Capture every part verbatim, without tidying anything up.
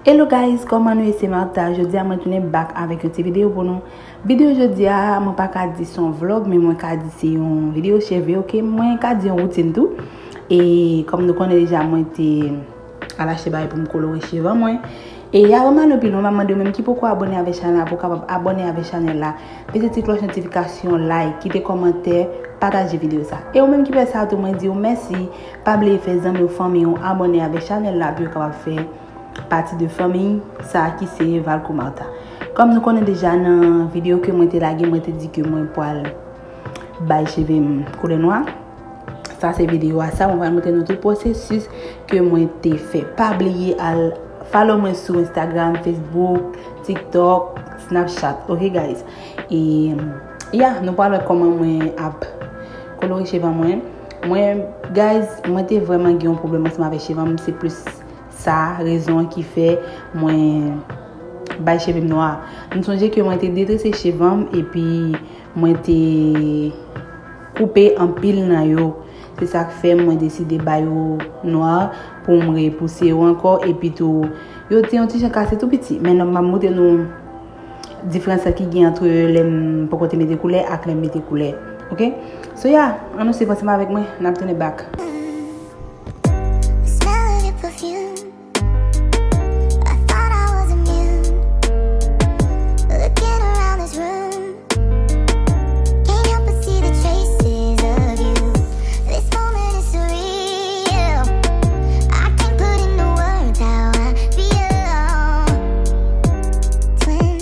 Hello guys, kòman nou ye? Se Martha. Jodi a mwen tounen back avèk yon ti videyo pou nou. Videyo jodi a, mwen pa ka di se yon vlog, men mwen ka di se yon videyo cheve, ok? Mwen ka di yon woutin tou. E kòm nou konnen deja, mwen te al achte bagay pou m kolore cheve mwen. E avan m ale pi lwen, m ap mande w menm ki poko abòne avèk chanèl la, pou w kapab abòne avèk chanèl la. Peze ti klòch notifikasyon, like, kite kòmantè, pataje videyo sa. E ou menm ki fè sa tou, mwen di w mèsi. Pa bliye fè zanmi w, fanmi w abòne avèk chanèl la pou yo kapab fè pati de fanmi sa ki se Valcomartha. Kòm nou konnen deja nan videyo ke mwen te lage, mwen te di ke mwen pral bay cheve m koulè nwa. Sa se videyo a sa, mwen pral montre nou tout pwosesis ke mwen te fè. Pa bliye al follow mwen sou Instagram, Facebook, TikTok, Snapchat, ok guys? E ya, nou pral wè kòman mwen ap kolore cheve mwen. Mwen, guys, mwen te vrèman gen yon pwoblèm ansanm avèk cheve m, se plis sa rezon an ki fè mwen bay cheve m nwa. M sonje ke mwen te detrese cheve m epi mwen te koupe anpil nan yo. Se sa k fè mwen deside ba yo nwa pou m repouse yo ankò. Epi tou, yo te yon ti jan kase tou piti. Men nan m ap montre nou diferans ki gen ant lè m poko te mete koulè ak lè m mete koulè. Ok? So ya, ann nou swiv ansanm avèk mwen, n ap tounen back. The smell of your perfume. I thought I was immune. Looking around this room, can't help but see the traces of you. This moment is surreal. I can't put into words how I feel. Twin,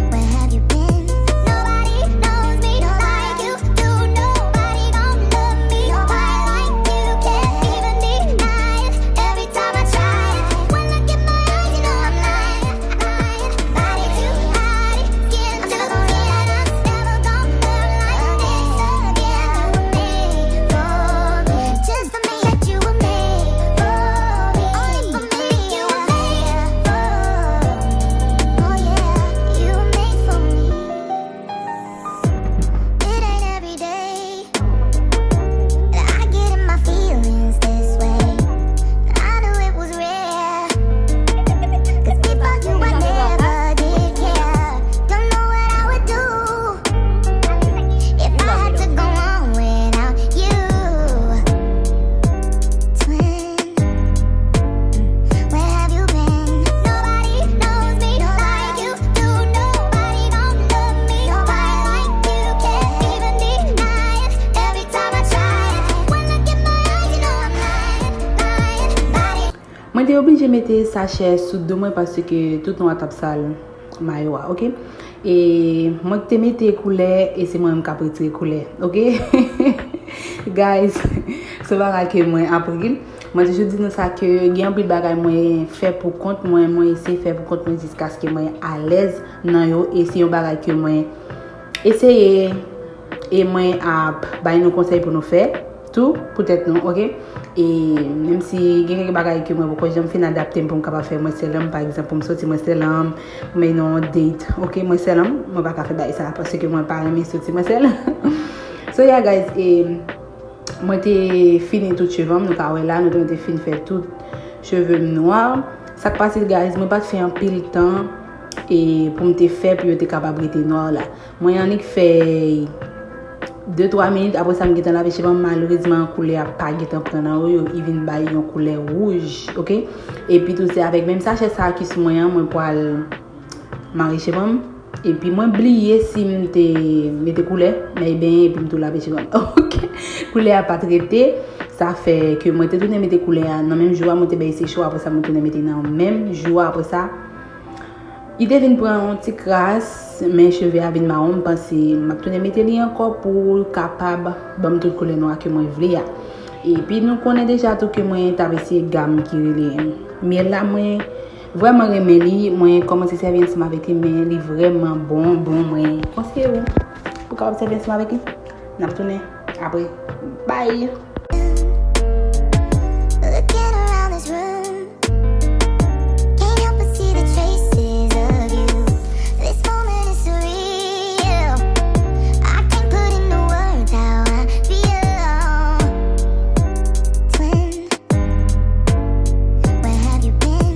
where have you been? Nobody knows me like you do. Nobody gon' love me quite like you. Can't even deny it. Every time I try it, one look in my eyes, you know I'm lying, lying. Body to body, skin to skin, I'm never gonna love like this again. You were made for me, just for me. Said you were made for me, only for me. You were made for me, oh yeah, you were made for me. It ain't every day that I get in my feelings this way. I knew it was rare. 'Cause before you, I never did care. Don't know what I would do if I had to go on without you. Twin, where have you been? Nobody knows me like you do. Nobody gon' love me quite like you. Can't even deny it. Every time I try it, one look in my eyes, you know I'm lying, lying. Body. Mwen te oblije mete sachè sou do mwen paske tout nwa t ap sal mayo a, ok? E mwen ki te mete koulè, e se mwen menm k ap retire koulè, ok? Guys, se bagay ke mwen aprann. Mwen toujou di nou sa ke gen anpil bagay mwen fè pou kont mwen, mwen eseye fè pou kont mwen jiskaske mwen alèz nan yo, e se yon bagay ke mwen eseye, e mwen ap bay nou konsèy pou nou fè tou pou tèt nou, ok? E menm si gen kèk bagay ke mwen poko janm fin adapte m pou m kapab fè mwen sèl an, pa egzanp, pou m soti mwen sèl an, pou m al nan yon date, ok, mwen sèl an, mwen pa ka fè bagay sa, paske mwen pa renmen soti mwen sèl. So yeah guys, e mwen te fini tout cheve m, nou ka wè la, nou te, mwen te fin fè tout cheve m nwa. Sa k pase guys, mwen pa t fè anpil tan e pou m te fè pou yo te kapab rete nwa la. Mwen annik fè de twa minit, apre sa m gentan lave cheve m, malerezman koulè a pa gentan pran nan yo, yo vin bay yon koulè wouj, ok? Epi tou se avèk menm sachè sa ki sou mwen an, mwen pral mare cheve m. Epi mwen bliye si m te mete koulè, men ebyen, epi m tou lave cheve m. Ok? Koulè a pa t rete, sa fè ke mwen te tounen mete koulè a nan menm jou a, mwen te bay seche, apre sa mwen tounen mete nan menm jou a, apre sa li te vin pran yon ti kras, men cheve a vin mawon, m panse m ap tounen mete li ankò pou l kapab ban m tout koulè nwa ke mwen vle a. Epi nou konnen deja tou ke mwen t ap eseye gam ki rele myèl la, mwen vrèman renmen li, mwen kòmanse sèvi ansanm avèk li, men li vrèman bon, bon, mwen konseye w pou w kapab sèvi ansanm avèk li. N ap tounen apre. Bye! Looking around this room, can't help but see the traces of you. This moment is surreal. I can't put into words how I feel. Twin, where have you been?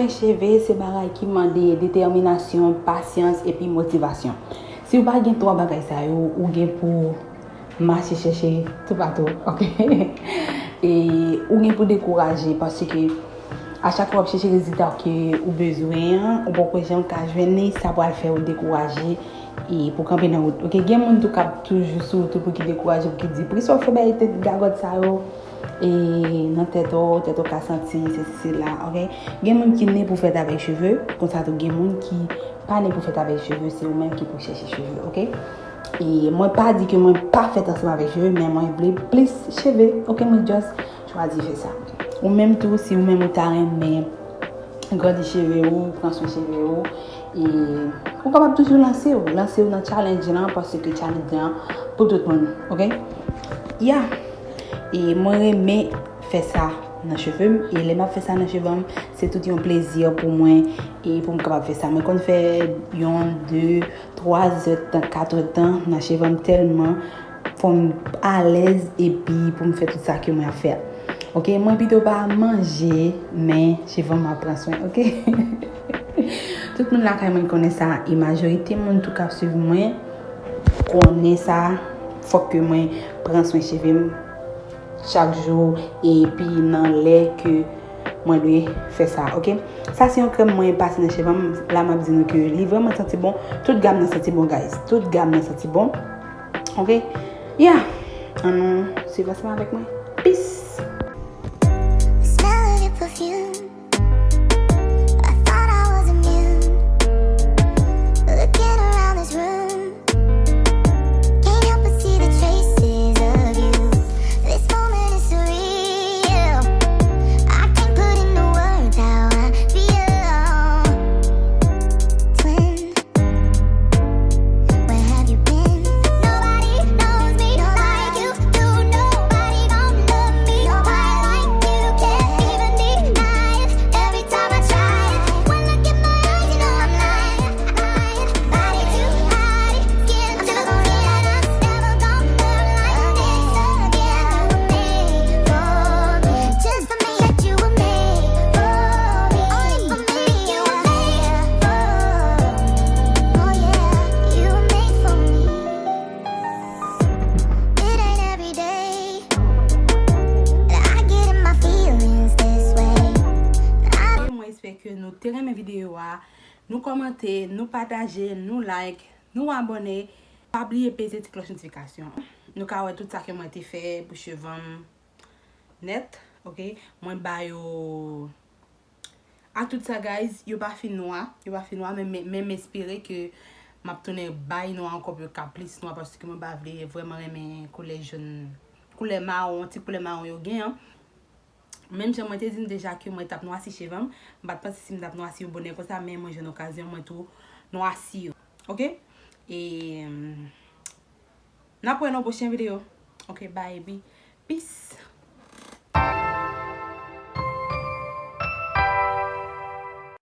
Cheve se bagay ki mande detèminasyon, pasyans epi motivasyon. Si w pa gen twa bagay sa yo, ou gen pou mache chèche toupatou, oke? E ou gen pou dekouraje paske a chak fwa w ap chèche rezilta ke ou bezwen an, ou poko janm ka jwenn li, sa pral fè w dekouraje e pou kanpe nan wout. Oke, gen moun tou k ap toujou sou wout ou pou ki dekouraje, pou ki di, "Poukisa w fè bay tèt gagòt sa yo?" E nan tèt ou, tèt ou ka santi sesi sela, oke? Gen moun ki ne pou fèt avèk cheve, konsa tou gen moun ki pa ne pou fèt avèk cheve, se ou menm ki pou chèche cheve, oke? E mwen pa di ke mwen pa fèt ansanm avèk cheve, men mwen vle plis cheve, oke? Mwen just chwazi fè sa. Ou menm tou, si ou menm ou ta renmen grandi cheve ou, pran swen cheve ou, e ou kapab toujou lanse w, lanse w nan challenge lan, paske challenge lan pou tout moun, oke? Ya. E mwen renmen fè sa nan cheve m, e lè m ap fè sa nan cheve m, se tout yon plezi pou mwen, e pou m kapab fè sa. Mwen konn fè yon, de, twa zèdtan, kat èdtan nan cheve m tèlman fò m alèz epi pou m fè tout sa ke mwen ap fè a. Oke, mwen pito pa manje, men cheve m ap pran swen, oke? Tout moun lakay mwen konnen sa, e majorite moun tou k ap swiv mwen konnen sa, fòk ke mwen pran swen cheve m chak jou, epi nan lè ke mwen dwe fè sa, oke? Sa se yon krèm mwen pase nan cheve m, la m ap di nou ke li vrèman santi bon, tout gam nan santi bon, guys, tout gam nan santi bon, oke? Ya, ann nou swiv ansanm avèk mwen. Peace! The smell of your perfume. I thought I was immune. Looking around this room, can't help but see the traces of you. This moment is surreal. I can't put into words how I feel. Twin, where have you been? Nobody knows me like you do. Nobody gon' love me quite like you. Can't even deny it. Every time I try it, one look in my eyes, you know I'm lying, lying. Body too hot, skin too skin. Never gonna love like this again. You were made for me, just for me. Said you were made for me, only for me. You were made for me. Oh yeah, you were made for me. It ain't every day that I get in my feelings this way. I Mwen espere ke nou te renmen videyo a. Nou kòmante, nou pataje, nou like, nou abòne. Pa bliye peze ti klòch notifikasyon. Nou ka wè tout sa ke mwen te fè pou cheve m nèt, oke? Mwen ba yo ak tout sa, guys, yo pa fin nwa, yo pa fin nwa, men, men, men m espere ke m ap tounen bay nwa ankò pou yo ka plis nwa, paske mwen pa vle vrèman renmen koulè jòn, koulè mawon, ti koulè mawon yo gen an. Menm jan mwen te di n deja ke mwen t ap nwasi cheve m, m pa t panse si m t ap nwasi yo bonè konsa, men mwen jwenn okazyon, mwen tou nwasi yo. Oke? E, n ap wè nan pwochen videyo. Oke, bye, bi-, peace.